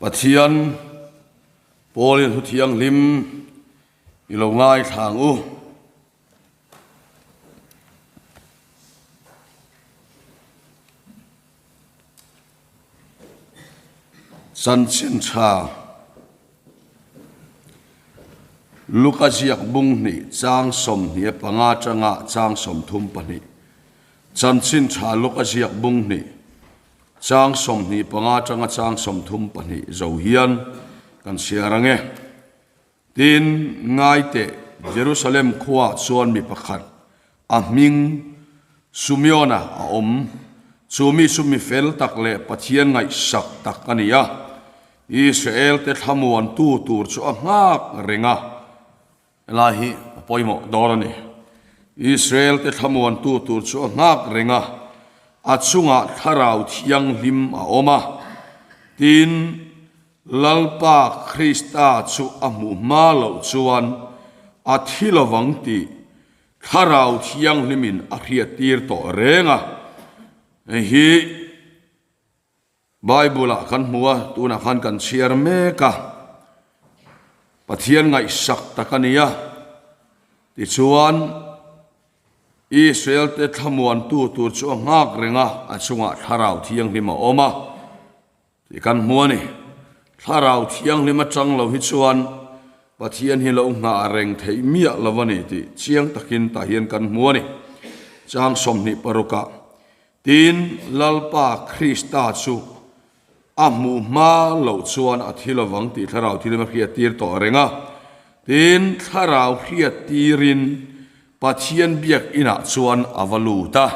Pathian Pawlin Thu Thianghlim i lo ngaithla ang u. Chanchin tha Luka ziak bung hnih chang 25 atanga chang 32. Chanchin tha Luka ziak bung hnih chang 25 atanga chang 32 zo hian kan chhiar ang e. Tin, ngai teh, Jerusalem khuaah chuan mi pakhat, a hming Sumeona a awm. Chu mi chu mi fel tak leh Pathian ngaihsak tak a ni a. Israelte thlamuantu tur chu a nghak reng a. Helai hi a pawimawh dawn a ni. Israelte thlamuantu tur chu a nghak reng a, a chungah Thlarau Thianghlim a awm a. Tin, Lalpa Krista chu a hmuh hma loh chuan a thi lovang tih Thlarau Thianghlimin a hriattir tawh reng a. Hei hi Bible-ah kan hmu a, tunah khan kan chhiar mek a. Pathian ngaihsak tak a ni a. Tichuan, Israel-te thlamuantu tur chu a nghak reng a, a chungah Thlarau Thianghlim a awm a. Tih kan hmu a ni. Thlarau Thianghlim atang lo hi chuan Pathian hi lo nghah reng theih miah lo a ni tih chiang takin tah hian kan hmu a ni. Chang 26 ah, Tin, Lalpa Krista chu a hmuh hma loh chuan a thi lovang tih Thlarau Thianghlim a hriattir tawh reng a. Tin, Thlarau hriattirin Pathian biakinah chuan a va lut a.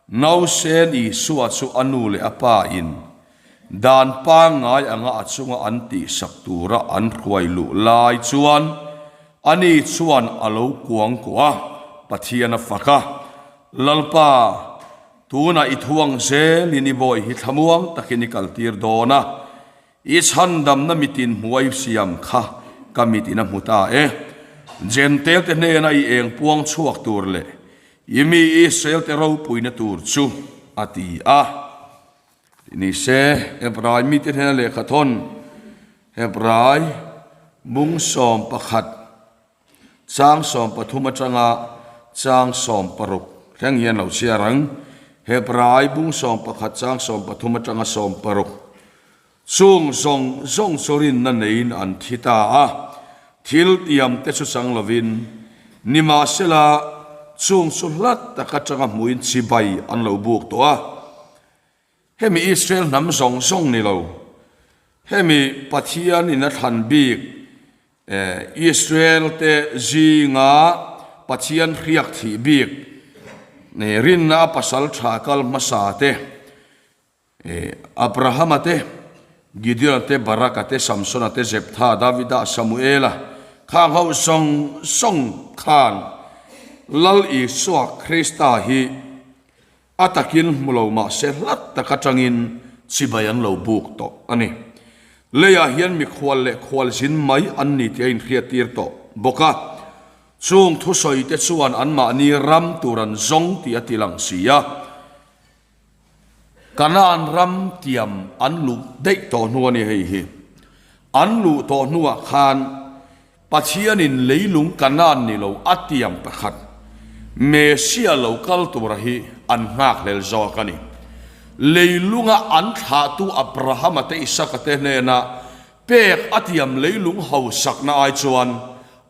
Nausen Isua chu a nu leh a pa in dan pangngai anga a chunga an tihsak tura an hruai luh lai chuan ani chuan a lo kuang kuah a, Pathian a fak a, Lalpa, tunah i thuang zelin i bawi hi thlamuang takin i kaltir dawn a, I chhandamna mitin hmuai siam kha ka mitin a hmu ta e. Jentail-te hnena i eng puang chhuak tur leh i mi Israel-te ropuina tur chu, a ti a. Tih ni se, Hebrai mite hnena lehkha thawn, Hebrai bung 11, chang 13 atanga chang 16 thleng hian lo chhiar ang. Hebrai bung 11 chang 13 atanga 16. Chung zawng zawng chu rinna neiin an thi ta a, thil tiam te chu chang lovin, nimahsela chung chu hlat tak atanga hmuin chibai an lo buk tawh a. Hemi Israel hnam zawng zawng ni lo, hemi Pathian in a thlan bik Israel te zinga Pathian hriak thih bik rinna a pasal tha kal hmasa te, Abrahama te, Gideona te, Baraka te, Samsona te, Jeptha, Davida, Samuela, khang ho zawng zawng khan Lal Isua Krista hi a takin hmu lo mah se hlat tak atangin chibai an lo buk tawh a ni. Leiah hian mikhual leh khualzin mai an ni tih a inhriattir tawh bawk a. Chung thusawite chuan anmahni ram tur an zawng tih a ti lang si a. Kanaan ram tiam an luh daih tawh hnu a ni hei hi. An luh tawh hnuah khan Pathianin leilung Kanaan ni lo a tiam pakhat, Messiah lo kal tura hi an nghakhlel zawk a ni. Leilunga an thlahtu Abrahama te Isaka te hnena pek a tiam leilung hausakna ai chuan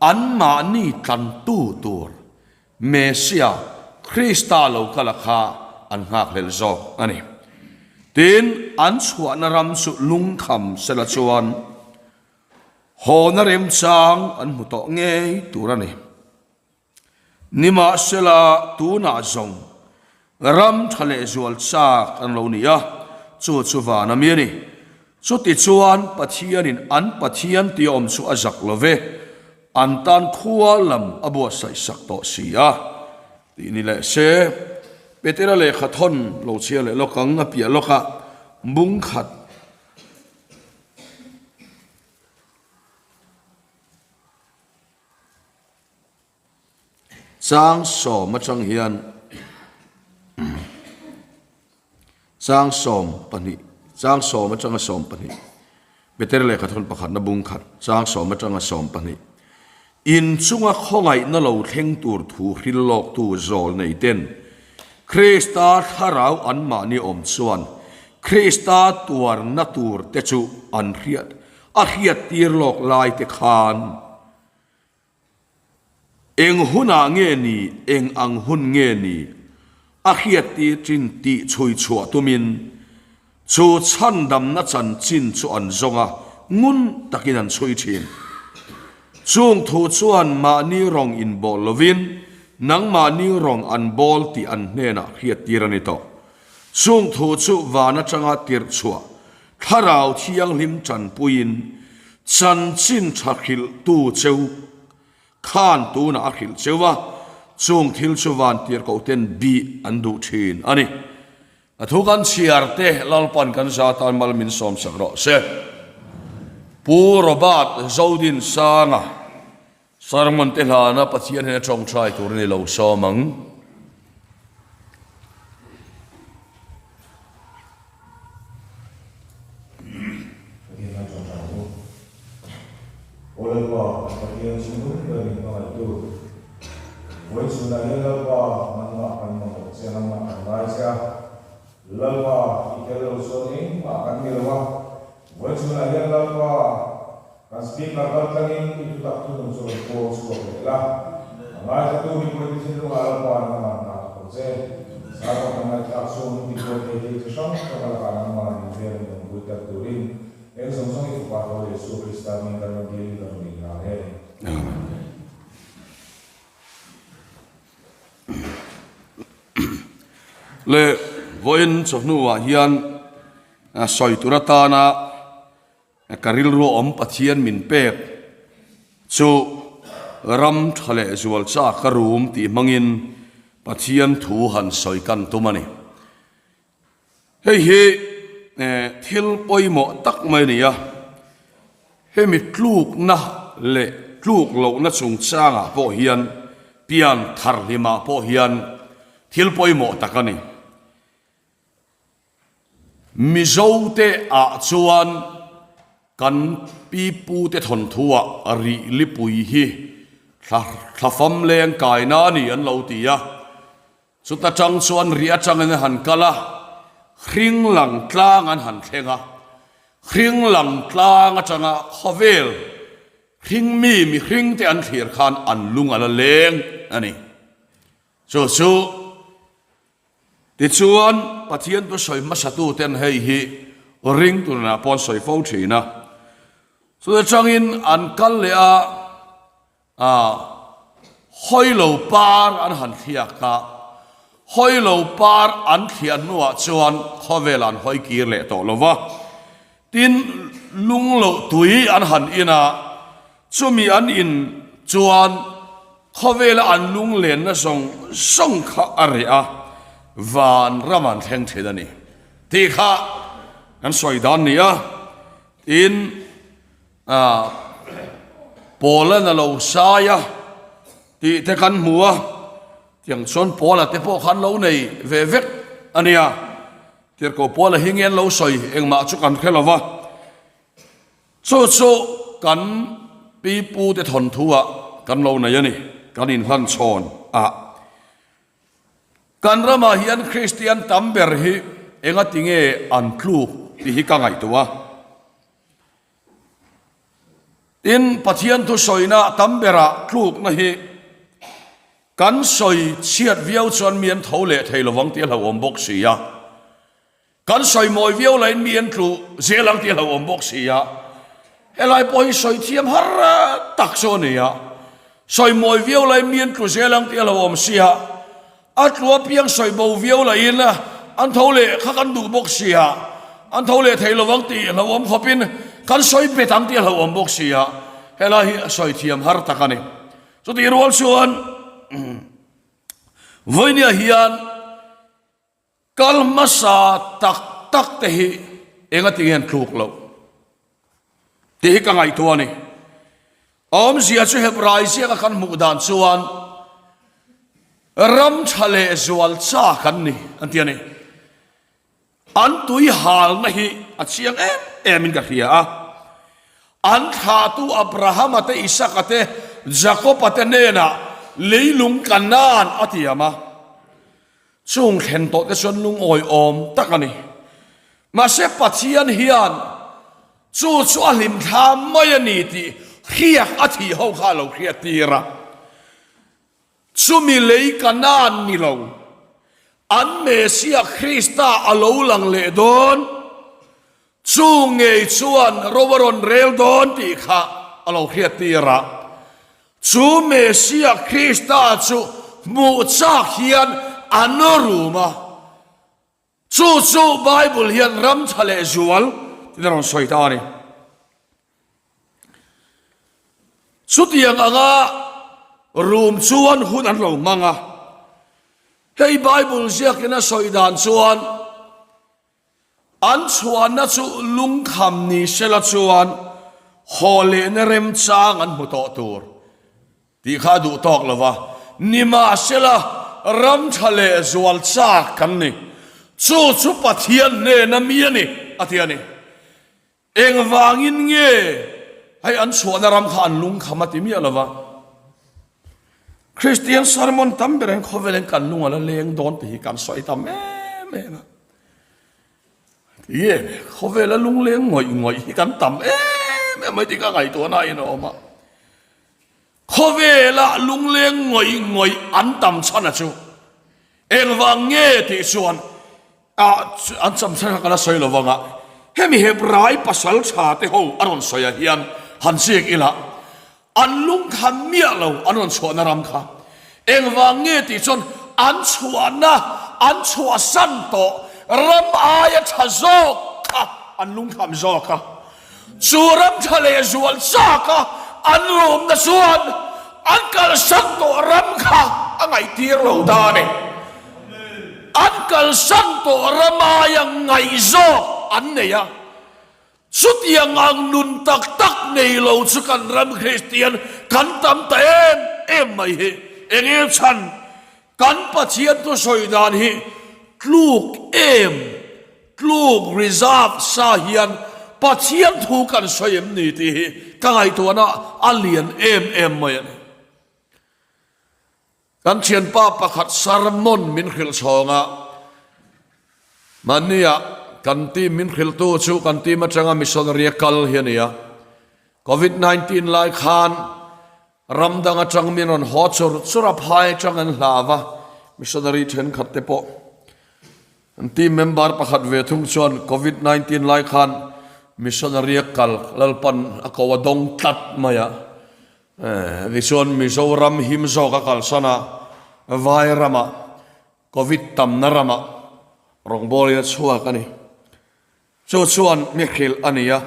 anmahni tlantu tur Messiah, Krista lo kal a kha an nghakhlelh zawk a ni. Tin, an chhuahna ram chu lungkham sela chuan hawna remchang an hmu tawh ngei tur a ni. Nimahsela, tunah zawng ram tha leh zual chak an lo ni a, chu chu van a mi a ni. Chutichuan, Pathianin an Pathian tih awm chu a zak lo ve, an tan khua lam a buatsaih sak tawh si a, tih ni leh se. Petera lehkha thawn lo chhiar leh lawk ang, a piah lawkah bung khat. Chang sawm atang hian chang 12 chang 7 atanga 12. Peter lehkhathawn pakhatna bung khat, chang sawm atanga 12. In chunga khawngaihna lo thleng tur thu hril lawktu zawl nei ten Krista thlarau anmahni awm chuan Krista tuarna tur te chu an hriat a hriattir lawk lai te khan Eng hunah nge ni, eng ang hun nge ni a hriattir chin tih chhui chhuah tumin chu chhandamna chanchin chu an zawng a, ngun takin an chhui thin. Chung thu chuan mahni rawng inbawl lovin nangmahni rawng an bawl tih an hnenah hriattir a ni tawh. Chung thu chu van atanga tirh chhuah Thlarau Thianghlim tanpuiin chanchin tha hrilhtu cheu khan tunah a hrilh cheu a, chung thil chu van tirhkohten bih an duh thin a ni. A thu kan chhiar te Lalpan kan za tan mal min sawmsak rawh se. Pu Robert Zodinsanga Sermon te hlana Pathian hian a tawngtai tur a ni lo sawm ang. Pathian hian tawngtai ang u. Aw Lalpa, Pathian chhungnung ber min hmangaihtu. Vawi chhunah hian Lalpa, nangmah kan mamawh che a, nangmah kan ngai che a. Lalpa, i tel lo chuan engmah kan ni lo a. Vawi chhunah hian Lalpa, Kan Speaker kal tlangin i thutak thunun chu rawn puang chhuak leh la. A ngaithatu mipuite thinlungah Lalpa nangmah hna thawk ang che. Sermon kan ngaihthlak chhung min tibuai thei thil chi hrang hrang a lakah nangmah min vel min awmpui tak turin eng zawng zawng i Fapa tho Jesuh Krista hming kan rawn dilin kan rawn inhlan e. Amen. Le vawiin chawhnuah hian sawi tur atana Ka rilru awm Pathian min pek chu ram tha leh zual chak ka rum tih hmangin Pathian thu han sawi kan tum a ni. Hei hi thil pawimawh tak mai a ni a, hemi tlukna leh tluk lohna chungchangah pawh hian pian thar hlimah pawh hian thil pawimawh tak a ni. Mizote ah chuan kan pipute thawnthu ah rih lipui hi thlafam leng kaina a ni an lo ti a, chuta tang chuan rih atangin an han kal a, hring lang tlang an han thleng a, hring lang tlang atanga khawvel hring mi mihring te an thlir khan an lung a la leng a ni. Chu chu. Tichuan, Pathian thu sawi hmasatuten hei hi ring tunah pawh an sawi fo thin a. Chuta changin an kal leh a, ah, Hawilo par an han thliak a. Hawilo par an thliah hnuah chuan khawvel an hawi kir leh tawh lo va. Tin, lungloh tui an han in a, chumi an in chuan Khawvela an lunglenna zawng zawng kha a reh a, van ram an thleng thin a ni tih kha kan sawi dan ni a. Tin, Paula na lo sai a tih te kan hmu a, tiang chuan Paula te pawh kha an lo nei ve vek a nia. Tirhkoh Paula hi nge an lo sawi engmah chu kan hre lo va. Chu chu kan pipute thawnthu-ah kan lo nei a ni, kan inhlan chhawn a. Kan ramah hian Kristian tam ber hi engati nge an tluk tih hi ka ngaihtuah a. Tin, Pathian thusawina tam berah tlukna hi kan sawi chhiat viau chuan mi an tho leh thei lovang tih a hlauhawm bawk si a. Kan sawi mawi viau laiin mi an tlu zel ang tih a hlauhawm bawk si a, helai pawh hi sawi thiam har tak chu a ni a, sawi mawi viau laiin mi an tlu zel ang tih a hlauhawm si a, a tlu apiang sawi bo viau laiin an tho leh kha kan duh bawk si a, an tho leh thei lovang tih hlauhawm khawpin kan sawi bet ang tih a hlauhawm bawk si a, helai hi sawi thiam har tak a ni. Chutih rual chuan vawinia hian Kal hmasa tak tak te hi engati nge an tluk loh tih hi ka ngaihtuah a ni. A awmzia chu Hebrai ziaka kan hmuh dan chuan ram tha leh zual chak an ni an ti a ni. An tui halna hi a chiang em em in ka hria a. An thlahtu Abrahama te, Isaka te, Jakoba te hnenah leilung Kanaan a tiam a. Chung thlen tawh te chuan lungawi awm tak a ni. Mahse Pathian hian chu chu a hlimthla mai a ni tih hriak a thih ho kha a lo hriat tir a. Chumi lei Kanaan ni lo, an Messiah Krista a lo lang leh dawn, chu ngei chuan ro a rawn rel dawn tih kha a lo hriat tir a. Chu Messiah Krista chu hmuh chak hian an rum a. Chu chu Bible hian ram tha leh zual tiin a rawn sawi ta a ni. Chutiang anga rum chuan hun an lo hmang a. Hei Bible ziakin a sawi dan chuan an chhuahna chu lungkham ni sela chuan haw lehna remchang an hmu tawh tur. Tih kha a duh tawk lo va, nimahsela ram tha leh zual chak kan ni. Chu chu Pathian hnena mi a ni, a ti a ni. Engvangin nge hei an chhuahna ram kha an lungkham a ti miah lo va? Kristian sermon tam ber hian khawvelin kan lung a la leng dawn tih hi kan sawi tam em em a. Ti em khawvela lungleng ngawih ngawih hi kan tam em em mai tih ka ngaihtuahna in a awm a. Khawvela lungleng ngawih ngawih an tam chhan a chu engvang nge tih chuan ah an cham chhan kha ka la sawi lo vang a, hemi Hebrai pasal tha te ho a rawn sawi ah hian han ziak ila an lungkhan miah lo an rawn chhuahna ram kha engvang nge tih chuan an chhuahna an chhuahsan tawh ram aia tha zawk kha an lungkham zawk a. Chu ram tha leh zual chak a an rumna chuan an kalsan tawh ram kha a ngaihtir lo ta a ni. An kalsan tawh ram aia ngaih zawk an nei a. Chutiang ang nun tak tak nei lo chu kan ram Kristian kan tam ta em em mai hi. Enge chhan Kan Pathian thusawi dan hi tluk em tluk reserve sa hian Pathian thu kan sawi em ni tih hi ka ngaihtuahna a lian em em mai a ni. Kan thianpa pakhat sermon min hrilh chhawng a, mahnia kan team min hrilhtu chu kan team atanga missionary a kal hi a ni a, Covid 19 lai khan Ram dang atang min rawn haw chur chur a, phai atang an hlau a, missionary thenkhat te pawh an team member pakhat ve thung chuan covid 19 lai khan missionary a kal Lalpan a ko a dawng tlat mai a, tichuan Mizoram him zawk a kalsan a, vai ramah covid tamna ramah rawngbawlin a chhuak a ni. Chu chuan mi hrilh a ni a,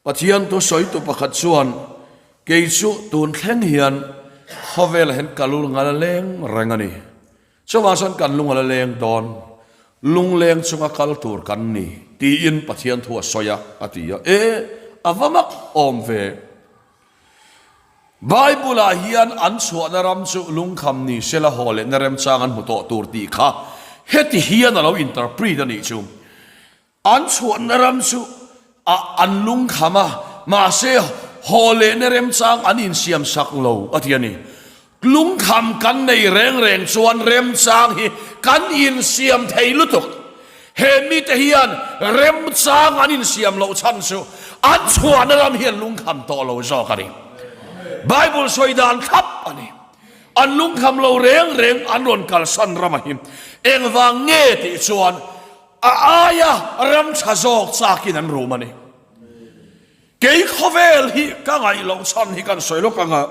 Pathian thu sawitu pakhat chuan, Kei chu tun thleng hian khawvelah hian ka lung a la leng reng a ni. Chuvang chuan kan lung a la leng dawn, lungleng chunga kal tur kan ni, tiin Pathian thu a sawi a, a ti a. E, a va mak awm ve! Bible-ah hian an chhuahna ram chu lungkham ni sela haw lehna remchang an hmu tawh tur tih kha heti hian a lo interpret a nih chu. An chhuahna ram chu a an lungkham a, mahse haw lehna remchang an insiam sak lo a ti a ni. Lungkham kan nei reng reng chuan remchang hi kan insiam thei lutuk. He mite hian remchang an insiam loh chhan chu an chhuahna ram hi an lungkham tawh lo zawk a ni. Bible sawi dan thlap a ni. An lungkham lo reng reng an rawn kalsan ram a hi. Engvang nge tih chuan a aia ram tha zawk chakin an rum a ni. Kei khawvel hi ka ngaih loh chhan hi kan sawi lawk ang a.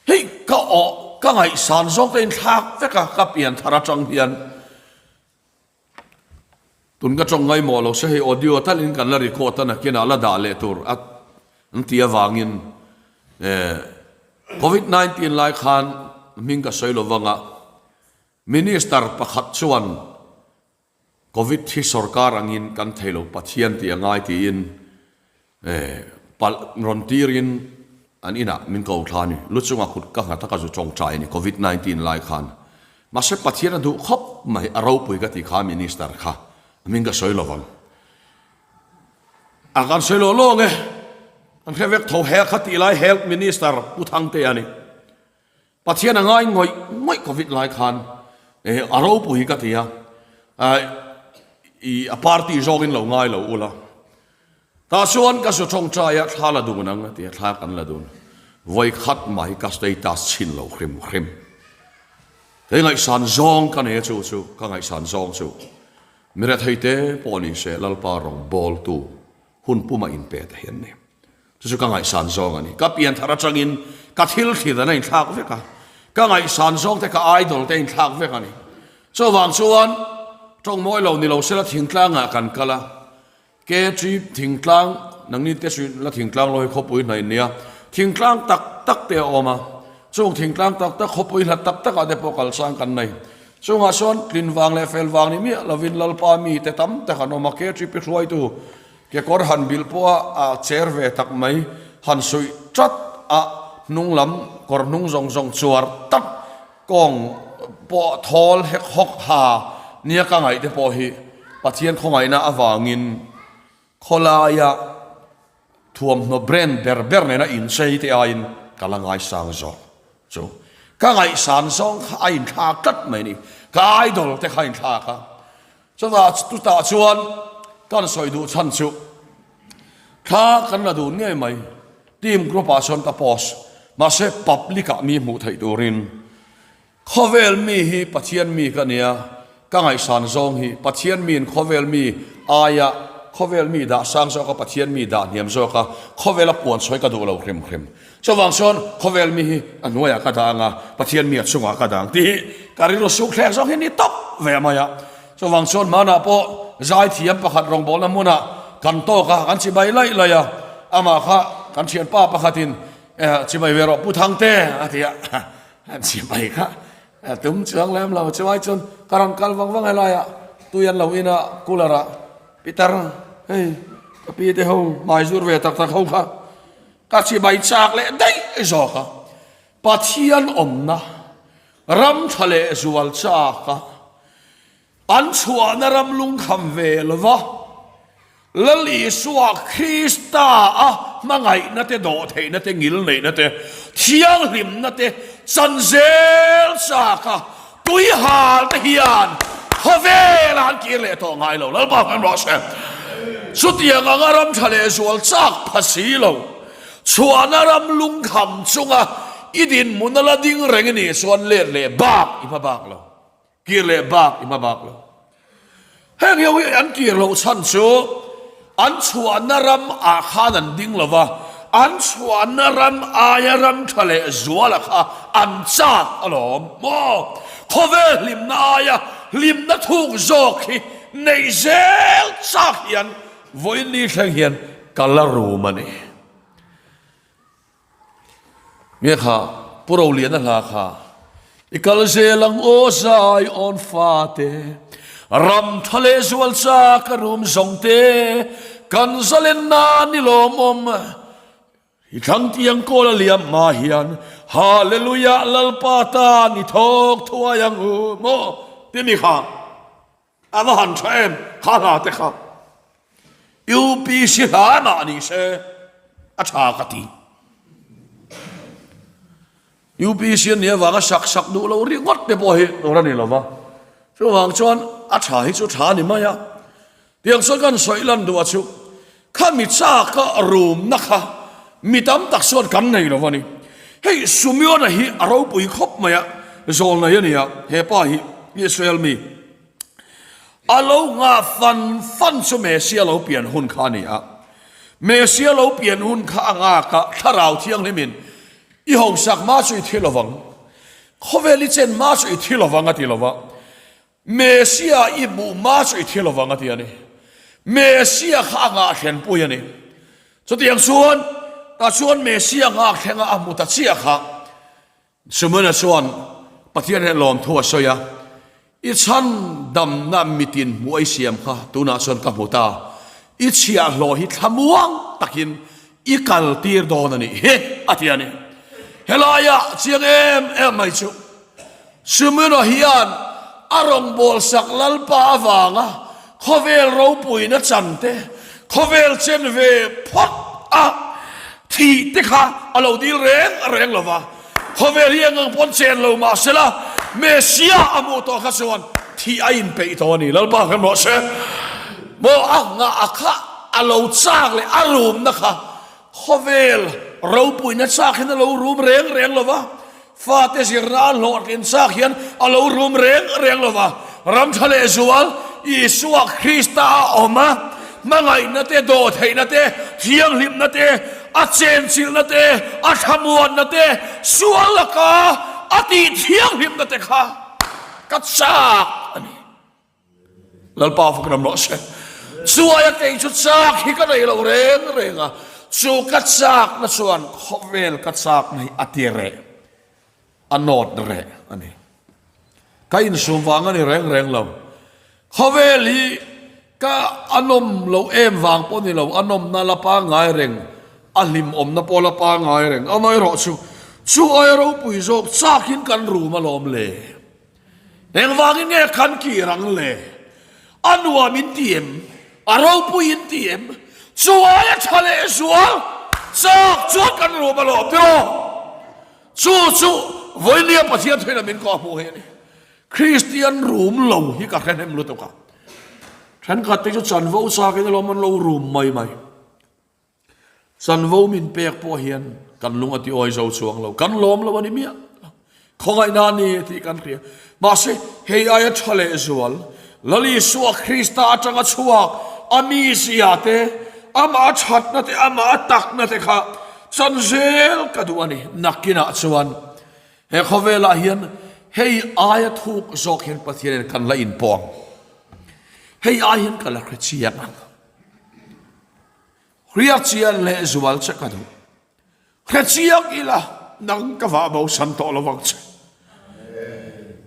Hei ka aw ka ngaihsan zawk te inthlak vek a ka pian thar atang hian tun ka tawng ngaimawh lo se hei audio talin kan la record a nakinah la dah leh tur a an ti avangin eh covid 19 lai khan hming ka sawi lo vanga minister pakhat chuan Covid hi sorkar angin kan thei lo Pathian tih a ngai tiin palh rawn tirin an inah min ko thla a ni. Lu chunga kut ka nghat a ka zu tawngtai a ni Covid 19 lai khan. Mahse Pathian a duh khawp mai a ropui ka ti kha Minister kha hming ka sawi lovang. A kan sawi lawh lawng e. Kan hre vek tho he kha tih lai Health Minister Pu Thangtea a ni. Pathian a ngai ngawih ngawih Covid lai khan a ropui hi ka ti a, i a party zawngin lo ngai lo ula. Tah chuan ka zu tawngtai a thla la dun ang a ti a, thla kan la dun. Vawi khat mah hi ka status chhin lo hrim hrim. Kei ngaihsan zawng ka nei a chu chu ka ngaihsan zawng chu mi rethei te pawh ni se Lalpa rawngbawltu hun puma inpe ta hian ni. Chu chu ka ngaihsan zawng a ni. Ka pian thar atangin ka thil thlir dan a inthlak vek a, ka ngaihsan zawng te ka idol te a inthlak vek a ni. Chuvang chuan tawng mawi lo ni lo sela thingtlangah kan kal a, ke chi thingtlang nangni te chu la thingtlang lo hi khawpui hnaih nia, thingtlang tak tak te a awm a, chung thingtlang tak tak khawpui hlat tak takah te pawh kalsang kan nei. Chungah chuan tlin vang leh fel vang ni miah lovin Lalpa mite tam tak an awm a, ke chi pi hruaitu Kekawr han bilh pawh a a cher ve tak mai, han suih chat a hnung lam kawr hnung zawng zawng chuar tak kawng pawh thawl hek hawk ha nia ka ngaih te pawh hi Pathian khawngaihna avangin khawlaia thuamhnaw brand ber ber nena inchei te aiin ka la ngaisang zawk chu ka ngaihsan zawng kha a inthlak tlat mai ni, ka idol te kha a inthlak a. Chutah chutah chuan kan sawi duh chhan chu thla kan la dun ngei mai. Team group ah chuan ka post mahse public ah mi hmuh theih turin khawvel mi hi Pathian mi ka nia ka ngaihsan zawng hi Pathian miin khawvel mi aia khawvel mi dah sang zawk a Pathian mi dah hniam zawk a khawvel a puan sawi ka duh lo hrim hrim. Chuvang chuan khawvel mi hi a hnuaiah ka dang a, Pathian mi a chungah ka dang tih hi ka rilru suk thlek zawk hi ni tawp ve mai a. Chuvang chuan hmanah pawh zaithiam pakhat rawngbawlna hmunah kan tawk a, kan chibai laih laih a, amah kha kan thianpa pakhatin chibai ve rawh Pu Thangte a ti a, chibai kha tum chuang lem lo chuai chuan ka rawn kal vang vang helaiah tui an lo in a cooler ah Peter hei ka pi te ho hmai zur ve tak tak ho kha Ka chibai chak leh daih zawk a, Pathian awmna ram tha leh zual chak a, an chhuahna ram lungkham ve lova Lal Isua Krista a hmangaihna te, dawhtheihna te, ngilneihna te, thianghlimna te chan zel chak a, Tuihal te hian khawvelah an kir leh tawh ngai lo. Lalpa hman rawh se. Chutiang anga ram tha leh zual chak pha si lo, chhuahna ram lungkham chunga i dinhmun a la ding reng i nih chuan let leh bak i hma bak lo, kir leh bak i hma bak lo. Heng ho hi an kir loh chhan chu an chhuahna ram ah khan an ding lo va, an chhuahna ram aia ram tha leh zuala kha an chak alawm maw? Khawvel hlimna aia hlimna thuk zawk hi neih zel chak hian vawiin thleng hian ka la rum a ni. Nge kha Pu Roliana hla kha I kal zel ang aw zai awn fate Ram tha leh zual chak a rum zawng te Kan zalen nan i lawmawm I thlang tiang kawl a liam hma hian Hallelujah Lalpa tan i thawk thuai ang u maw timi kha A va han tha em kha hla te kha UPC hla mah ni se a tha ka ti. UPC an nih avanga sak sak duh lo ringawt te pawh hi tur a ni lo va. Chuvang chuan a tha hi chu tha a ni mai a. Tiang chuan kan sawi lan duh a chu kha mi chak a rumna kha mi tam tak chuan kan nei lo a ni. Hei Sumiona hi a ropui khawp mai a, zawlnei a ni a, he pa hi Israel mi. A lo nghah fan fan chu Messia lo pian hun kha a ni a. Messia lo pian hun kha a nghak a, Thlarau Thianghlimin i hausak hma chu i thi lovang, khawvel i chen hma chu i thi lovang a ti lova, Messia i hmuh hma chu i thi lovang a ti a ni. Messia kha a ngahthlenpui a ni. Chutiang chuan, tah chuan Messia ngakthlenga a hmu ta chiah kha. Simona chuan Pathian hian lawmthu a sawi a, I chhan damna mitin hmuh a i siam kha tunah chuan ka hmu ta, i chhiahhlawh hi thlamuang takin i kal tir dawn a nih hi, a ti a ni. Helaia chiang em em mai chu Simona hian a rawngbawlsak Lalpa avanga khawvel ropuina chan te, Khawvel chen ve phawt a thih te kha a lo dil reng reng lo va. Khawvel hi engang pawn chen lo mah sela, Messiah a hmuh tawh kha chuan thih a inpeih tawh a ni. Lalpa hrem rawh se. Maw a nghah a kha a lo chak leh a rumna kha khawvel ropuina chak hian a lo rum reng reng lo va. Fate zirna a hlawhtlin chak hian a lo rum reng reng lo va, ram tha leh zual Isua Krista a awm a, hmangaihna te, dawhtheihna te, thianghlimna te, a chenchilhna te, a thlamuanna te, sual laka a tih thianghlimna te kha ka chak a ni. Lalpa fak ram rawh se. Chuaia kei chu chak hi ka nei lo reng reng a, chu ka chakna chuan khawvel ka chakna hi a ti reh, a nawt reh a ni. Ka insum vang a ni reng reng lo. Khawvel hi ka a nawm loh em vang pawh ni lo, a nawmna la pangngai reng, a hlimawmna pawh la pangngai reng. Amaherawhchu, chu aia ropui zawk chakin kan rum alawm le. Engvangin nge kan kir ang le? A nuam in ti em? A ropui in ti em? Chu aia tha leh zual chak chuan kan rum alawm tiraw? Chu chu vawinia Pathian thuina min kawh hmuh hi a ni. Kristian rum lo hi ka hre hnem lutuk a. Thenkhat te chu chanvo chakin alawm an lo rum mai mai. Chanvo min pek pawh hian kan lung a ti awi zo chuang lo, kan lawm lo a ni miah lo. Khawngaihna a ni tih kan hria. Mahse, hei aia tha leh zual, Lal Isua Krista atanga chhuak a mizia te, amah a thatna te, amah a takna te kha chan zel ka duh a ni. Nakinah chuan he khawvelah hian hei aia thuk zawk hian Pathianin kan la inpawng. Hei ai hian ka la hre chiang ang. Hriat chian leh zual che ka duh. Hre chiang ila nang ka vah bo san tawh lo vang che.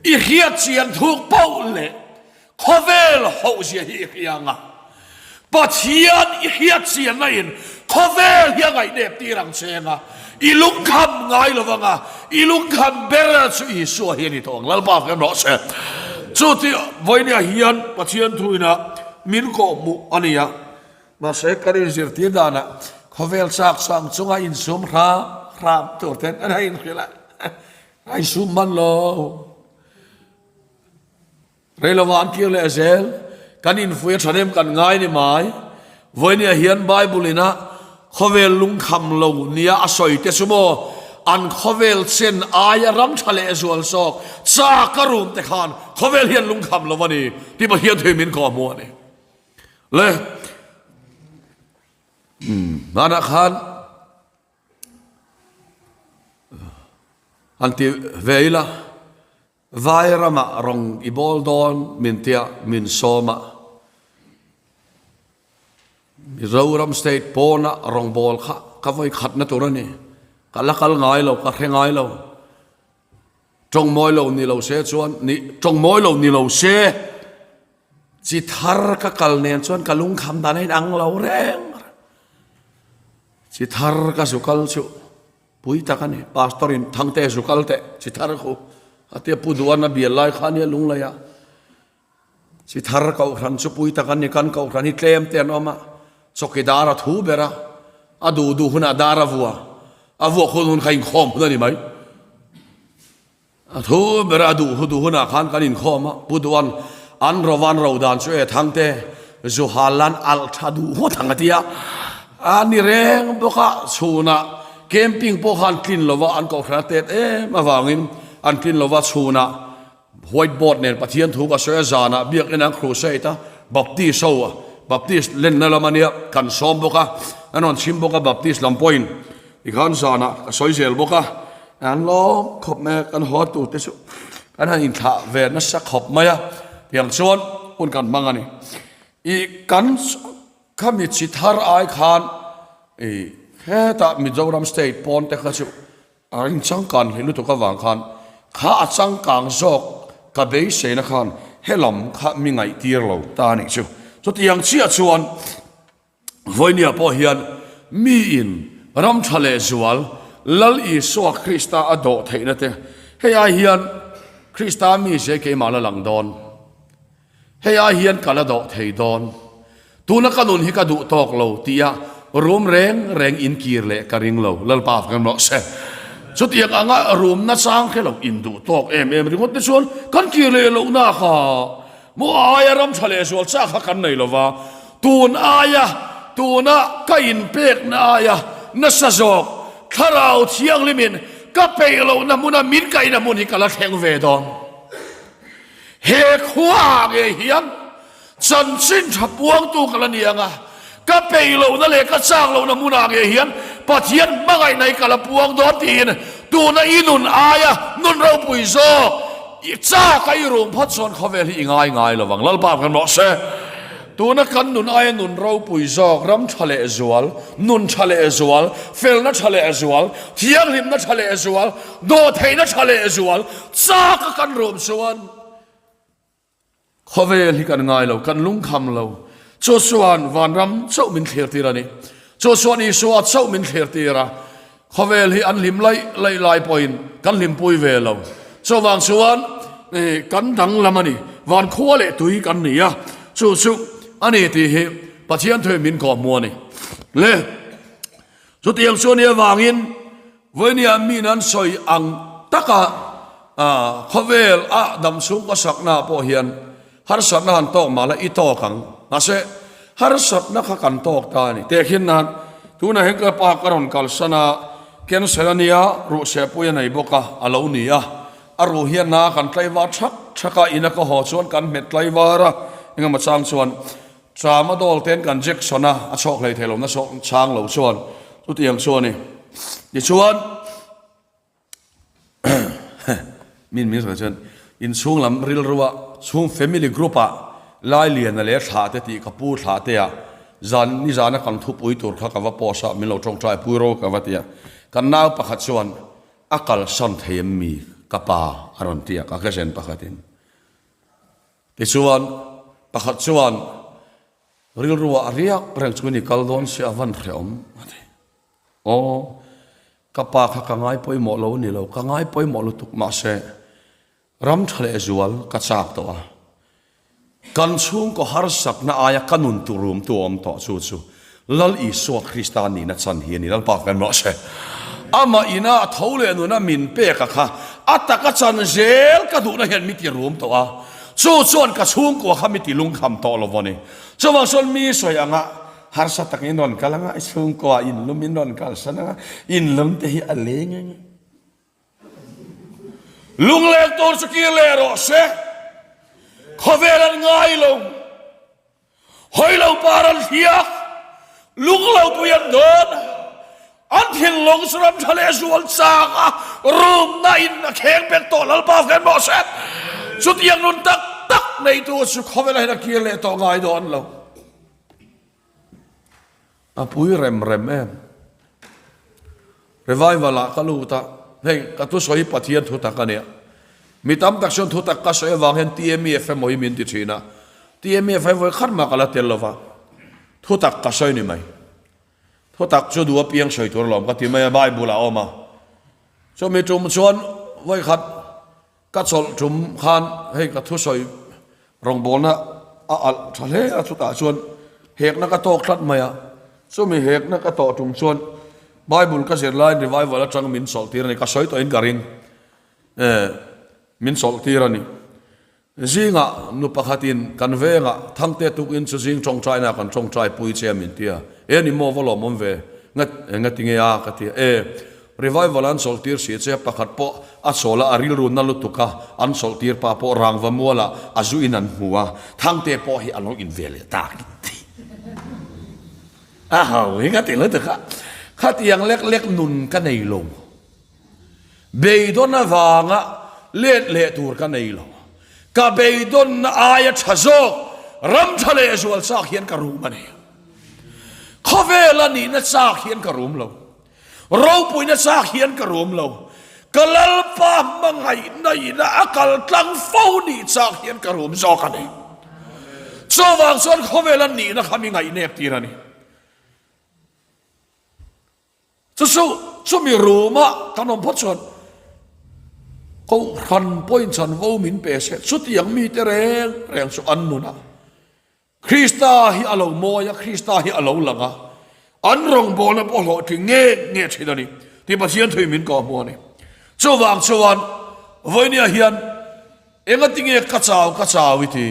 I hriat chian thuk poh leh khawvel hoh zia hi i hria ang a. Pathian i hriat chianna in khawvel hi a ngaihnep tir ang che ang a. I lungkham ngai lo vang a, i lungkham ber chu Isua hi a ni tawh ang. Lalpa hmel rawh se. Chuti vawinia hian Pathian thuina min kawhhmuh a ni a. Mahse, kan inzirtir danah khawvel chak sang chunga insum hram hram tur ten an inhrilh a, a insum man lo. Reilova an kir leh zel, kan infuih a thahnem kan ngai ni mai. Vawinia hian Bible ina khawvel lungkham lo nia a sawi te chu maw, an khawvel chen aia ram tha leh zual zawk chak a rum te khan khawvel hian lungkham lo a ni tih Pathian thei min kawhhmuh a ni. Le hmanah khan han ti ve ila vai ramah rawng i bawl dawn min tia min sawm a Mizoram state pawna rawng bawl kha ka vawi khatna tur a ni ka la kal ngai lo ka hre ngai lo tawng mawi lo ni lo se chuan ni tawng mawi lo ni lo se. Chi thar ka kal nen chuan ka lungkham dan a inang lo reng reng. Chi thar ka zu kal chu pui tak a ni. Pastor in Thangte zu kal teh chi thar khu a tia Pu Duan a bial lai kha ania lunglei a. Chi thar kohhran chu pui tak a ni. Kan kohhran hi tlem te an awm a. Chawkidar a thu ber a. A duh duh hunah dar a vua. A vuak hun hun kha inkhawm hun a ni mai. A thu ber a duh hu duh hunah khan kan inkhawm a, Pu Duan an ro van ro dan chu e Thangte zu hal lan alh tha duh ngawt ang a ti a, a ni reng bawk a, chhunah camping pawh khan tlin lova an kohhran a tet em avangin an tlin lova chhunah white board nen Pathian thu ka sawi a, zanah biakin an crusade a, Baptist ho a, Baptist lenna lam a nia kan sawm bawk a, an rawn chhim bawk a Baptist lam pawhin tikhan zanah ka sawi zel bawk a. An lawm khawp mai a, kan haw tur te chu kan han inthlah ve nasa khawp mai a, tiang chuan hun kan hmang a ni. I kan khami chi thar ai khan i hetah Mizoram state pawn te kha chu a inchangkan hlei lutuk avang khan kha a changkang zawk ka beiseina khan helam kha mi ngaihtir lo ta a nih chu. Chutiang chiah chuan Vawinia pawh hian miin ram tha leh zual Lal Isua Krista a dawh theihna te, hei ai hian Krista mi zia keimah la lang dawn, hei ai hian ka la dawh thei dawn. Tuna ka nun hi ka duh tawk lo tia rum reng reng in kir leh ka ring lo. Lalpa fak rawh se. Chutiang anga rum nachang hre lo in duh tawk em em ringawt te chuan kan kir leh lohna kha maw aia ram tha leh zual chak kha kan nei lova, tun aia tuna ka inpekna aia nasa zawk Thlarau Thianghlimin ka peih lohna hmuna min kaihna hmun hi ka la thleng ve dawn. He khuaah ngei hian Chanchin tha puangtu ka la ni ang a, ka peih lohna leh ka chak lohna hmunah ngei hian Pathian hmangaihna hi ka la puang dawn tiin tuna i nun aia nun ropui zawk i chak a i rum phawt chuan khawvel hi i ngai ngai lo vang. Lalpa kan rawh se. Tuna kan nun aia nun ropui zawk, ram tha leh zual, nun tha leh zual, felna tha leh zual, thianghlimna tha leh zual, dawhtheihna tha leh zual chak a kan rum chuan, Khawvel hi kan ngai lo, kan lungkham lo. Chu chuan vanram chauh min thlir tir a ni. Chu chuan Isua chauh min thlir tir a. Khawvel hi an hlim laih laih lai pawhin kan hlimpui ve lo. Chuvang chuan kan danglam a ni. Van khua leh tui kan ni a, chu chu a ni tih hi Pathian thuin min kawhhmuh a ni. Le, chutiang chu a nih avangin Vawinia min an sawi ang taka khawvel a dam chhung ka sakna ah pawh hian harsatna han tawk mah la i tawk ang. Mahse, harsatna kha kan tawk ta a ni. Tehkhin nan, tunah hian ka pa ka rawn kalsan a, cancer a nia, ruhsehpui a nei bawk a, a lo ni a. A ruh hian na kan tlaivar thak thak a, ina ka haw chuan kan hmet tlaivar a, engemaw chang chuan Tramadol ten kan Jackson a a chhawk hlei thei lo na chang lo chuan chutiang chu a ni. Tichuan min min sawi chuan inchhung lam rilrua chhung family group ah Lailiana leh thlah te tih ka pu thlah te ah zan nizana kan thupui tur kha ka va post a min lo tawngtai pui ro ka va ti a. Kan nau pakhat chuan a kalsan thei em mi ka pa a rawn ti a ka cousin pakhatin. Tichuan, pakhat chuan rilruah a riak reng chu ni kal dawn si a van hrehawm a ti. Aw, ka pa kha ka ngai pawimawh lo ni lo, ka ngai pawimawh lutuk mahse ram tha leh zual ka chak tawh a. Kan chhungkaw harsakna aia ka nun tur rum tu a awm tawh chu chu Lal Isua Krista nihna chan hi a ni. Lalpa kan rawh se. Amah ina a tho leh nuna min pek a kha a taka chan zel ka duhna hian mi ti rum tawh a. Chu chuan ka chhungkua kha mi ti lungkham tawh lo a ni. Chuvang chuan mi sawi anga harsa takin rawn kal anga i chhungkua inlum in rawn kalsan anga inlum te hi a leng eng e. Lungleng tur chu kir leh rawh se. Khawvel an ngai lo. Hawi lo par an hliak, lung lo pui an dawn, an thinlung chu ram tha leh zual chak a, rumna in a kheng pek tawh Lalpa hlen mawh se. Chutiang nun tak tak neitu chu khawvela hian a kir leh tawh ngai dawn lo. A pui rem rem em. Revival ah ka lut a, hei ka thusawi hi Pathian thu tak a nia. Mi tam tak chuan thu tak ka sawi avang hian TMEF emaw hi min ti thin a, TMEF hi vawi khat mah ka la tel lova, thu tak ka sawi ni mai. Thu tak chu duh apiang sawi tur alawm ka ti mai a, Bible ah a awm a. Chumi tum chuan vawi khat Ka chawlh tum khan hei ka thusawi rawngbawlna a alh tha hle a, chutah chuan hekna ka tawk tlat mai a, chumi hekna ka tawh tum chuan Bible ka zir laiin revival atang min chawlh tir a ni, ka sawi tawhin ka ring e, min chawlh tir a ni. Zingah nu pakhatin kan vengah Thangte tukin chu zing tawngtaina kan tawngtai pui che a min ti a, e ni maw va lawmawm ve, nga tinge a ka ti a, e. Revival an chawlh tir si che pakhat pawh a chawl a, a rilru na lutuk a, an chawlh tir pa pawh rangva mual ah a zu in an hmu a, Thangte pawh hi a lo in ve leh ta ti a ho hi ka ti lutuk a, khatiang lek lek nun ka nei lo, beidawn avanga let leh tur ka nei lo, ka beidawnna aia tha zawk ram tha leh zual chak hian ka rum a ni, khawvela nihna chak hian ka rum lo. Ropuina chak hian ka rum lo. Ka Lalpa hmangaihna ina a kal tlang fo nih chak hian ka rum zawk a ni. Chuvang chuan khawvela nihna kha mi ngaihnep tir a ni. Chu chu chumi ruma kan awm phawt chuan Kohhran pawhin chanvo min pe se, chutiang mite reng reng chu an nunah. Krista hi a lo mawi a, Krista hi a lo lang a, an rawngbawlna pawh hlawhtling nge nge thin a ni tih Pathian thui min kawhhmuh a ni. Chuvang chuan vawinia hian engatinge ka chau ka chau i ti?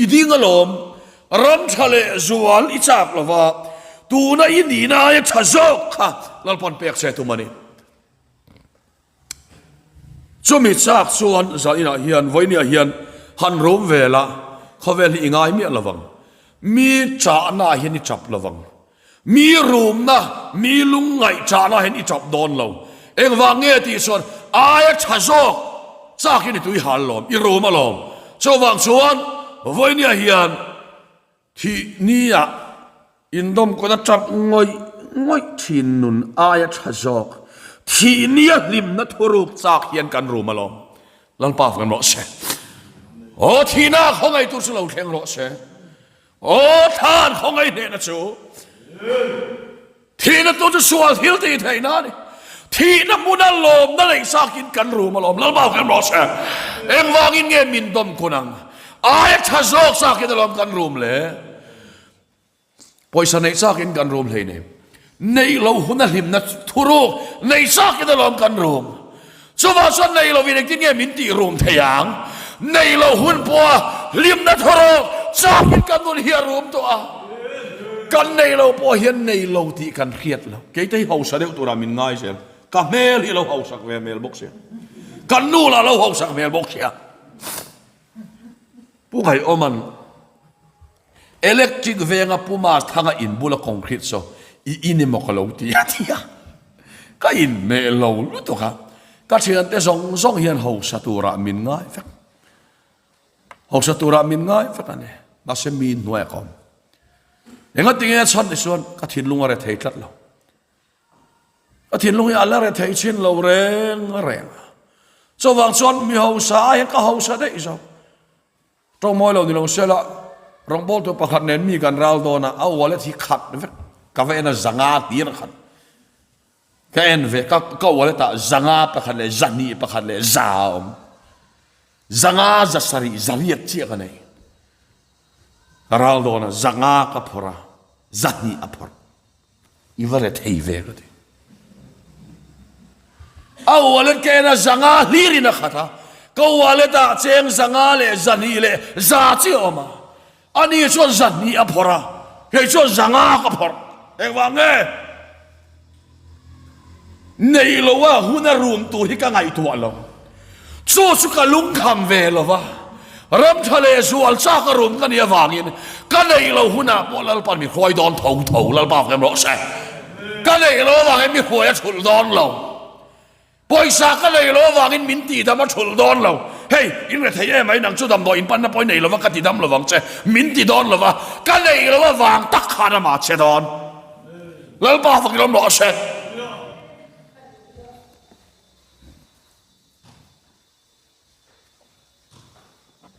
I ding alawm, ram tha leh zual i chak lo va, tuna i nihna aia tha zawk kha Lalpan pek che tum a ni. Chumi chak chuan zaninah hian vawinia hian han rum ve la, khawvel hi i ngai miah lovang. Mi chahna ah hian i chap lovang. Mi rumna, mi lungngaih chahna ah hian i chap dawn lo. Engvang nge tih chuan aia tha zawk chakin i tui hal lawm, i rum alawm. Chuvang chuan vawinia hian Thih nia indawm kawt a tap ngawih ngawih thin nun aia tha zawk. Thih nia hlimna thuruk chak hian kan rum alawm. Lalpa fak rawh se. Aw thihna khawngaih tur chu lo thleng rawh se. Aw thlan khawngaih hnehna chu. Thihna tur chu sual thil tih theihna a ni. Thihna hmuna lawmna neih sakin kan rum alawm. Lalpa kan rawh se. Engvangin nge min dawm kun ang? Aia tha zawk sakin alawm kan rum le. Pawisa neih sakin kan rum hlei nem. Neih loh huna hlimna thuruk neih sakin alawm kan rum. Chuvang chuan nei lovin engtin nge min tih rum thei ang? Nei lo hun pawha hlimna thawrawk chakin kan nun hi a rum tawh a. Kan nei lo pawh hian nei lo tih kan hriat lo. Kei te hi hausa deuh turah min ngai zel. Ka hmel hi lo hausak ve hmel bawk sia. Kan nu lah lo hausak hmel bawk sia. Pu Ngaihawman Electric venga Pu Mas thanga in bula concrete saw i in emaw ka lo ti a ti a. Ka inhmeh lo lutuk a, ka thiante zawng zawng hian hausa turah min ngai vek. Hausa turah min ngai vek a ni. Mahse mi hnuaiah ka awm. Engatinge a chhan ni chuan ka thinlung a re thei tlat lo. Ka thinlung hi a la re thei chin lo reng reng a. Chuvang chuan mi hausa ai hian ka hausa daih zawk. Tawngmawi lo ni lo se la, rawngbawltu pakhat nen mi kan ral dawn a, a wallet hi khat vek, ka va en a zanga tir a khat. Ka en ve, ka ka wallet ah zanga pakhat leh zahnih pakhat leh za a awm. Zanga za sarih zariat chiah ka nei. Ka ral dawn a, zanga ka phawrh a, zahnih a phawrh. I va re thei ve ka ti. A wallet ka en a zanga hlir in a khat a, ka wallet ah cheng zanga leh zahnih leh za chi a awm a, ani chuan zahnih a phawrh a, kei chuan zanga ka phawrh. Engvang nge? Nei lo a hun a rum tur hi ka ngaihtuah lo. Chu chu ka lungkham ve lo va, ram tha leh zual chak a rum ka nih avangin ka neih lo hunah pawh Lalpa'n mi hruai dawn tho tho, Lalpa fem rawh se. Ka neih lo avangin mi hruai a thulh dawn lo. Pawisa ka neih lo avangin min tihdam a thulh dawn lo. Hei, in rethei em mai, nang chu damdawi in panna pawh i nei lo va, ka tidam lo vang che, min ti dawn lo va, ka neih lo avang tak khan amah che dawn. Lalpa fak ilawm rawh se.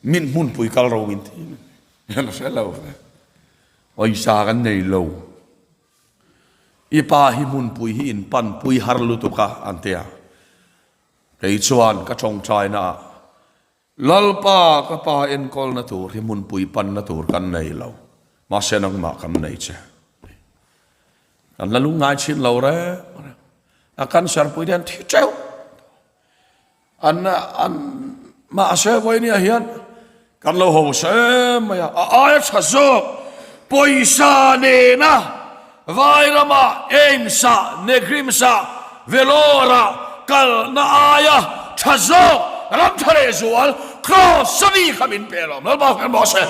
Min hmunpui kal ro min ti kan hre lo ve. Pawisa kan nei lo. I pa hi hmunpui hi in panpui har lutuk a an ti a. Kei chuan ka tawngtaina ah Lalpa ka pa enkawlna tur hi hmunpui panna tur kan nei lo, mahse nangmah kan nei che. Kan la lungngai chin lo reng reng. A cancer pui te an thi teuh. An an mahse vawinia hian kan lo ho se mai a, a aia tha zawk pawisa nena Vairama AIIMS-ah, Negrims-ah, Vellore-ah kalna aia tha zawk ram tha leh zual Kraws a mi kha min pe alawm. Lalpa hmel maw se.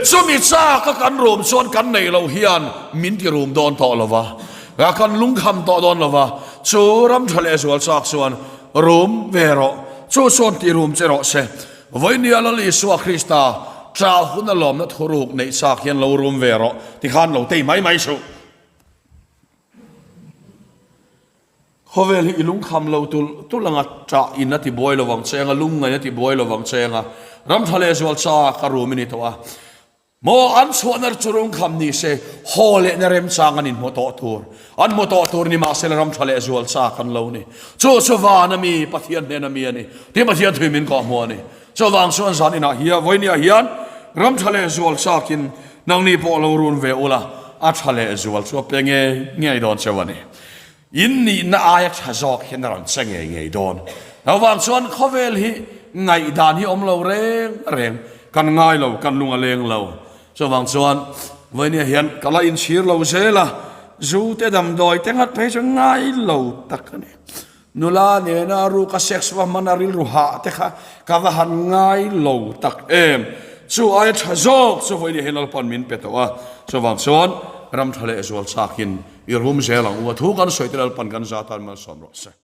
Chumi chaka kan rum chuan kan nei lo hian min ti rum dawn tawh lo va, kan lungkham tawh dawn lo va, chu ram tha leh zual chak chuan rum ve rawh, chu chuan ti rum che rawh se. Vawinia Lal Isua Krista ṭah hun a lawmna thuruk neih chak hian lo rum ve rawh tikhan lo tei mai mai suh. Khawvel hi i lungkham lo tulh tulh anga ṭah in a ti buai lo vang che anga, lungngaih a ti buai lo vang che anga, ram ṭha leh zual chak a rum i ni tawh a. Maw an chhuahna chu rungkham ni se, haw lehna remchang an inhmu tawh tur. An hmu tawh tur ni mahsela ram tha leh zual chak an lo ni. Chu chu van a mi, Pathian hnena mi a ni. Tin Pathian thui min kawh hmu a ni. Chuvang chuan zan inah hian, vawinia hian ram tha leh zual chakin. Nangni pawh lo run ve ula, a tha leh zual chu a pe ngei ngei dawn cheu a ni. In nihna aia tha zawk hian a rawn che ngei ngei dawn. Lovang chuan khawvel hi ngaihdan hi awm lo reng reng, kan ngai lo, kan lung a leng lo. Chuvang chuan vawinia hian ka la inchhir lo zel a, zu te damdawi te nghat phei chu ngai lo tak a ni. Nula nena ruka sex va hman a rilru hah te kha ka va han ngai lo tak em. Chu aia tha zawk chu vawinia hian Lalpan min pe tawh a, chuvang chuan ram tha leh zual chakin i rum zel ang u a thu kan sawi te Lalpan kan za tan malsawm rawh se.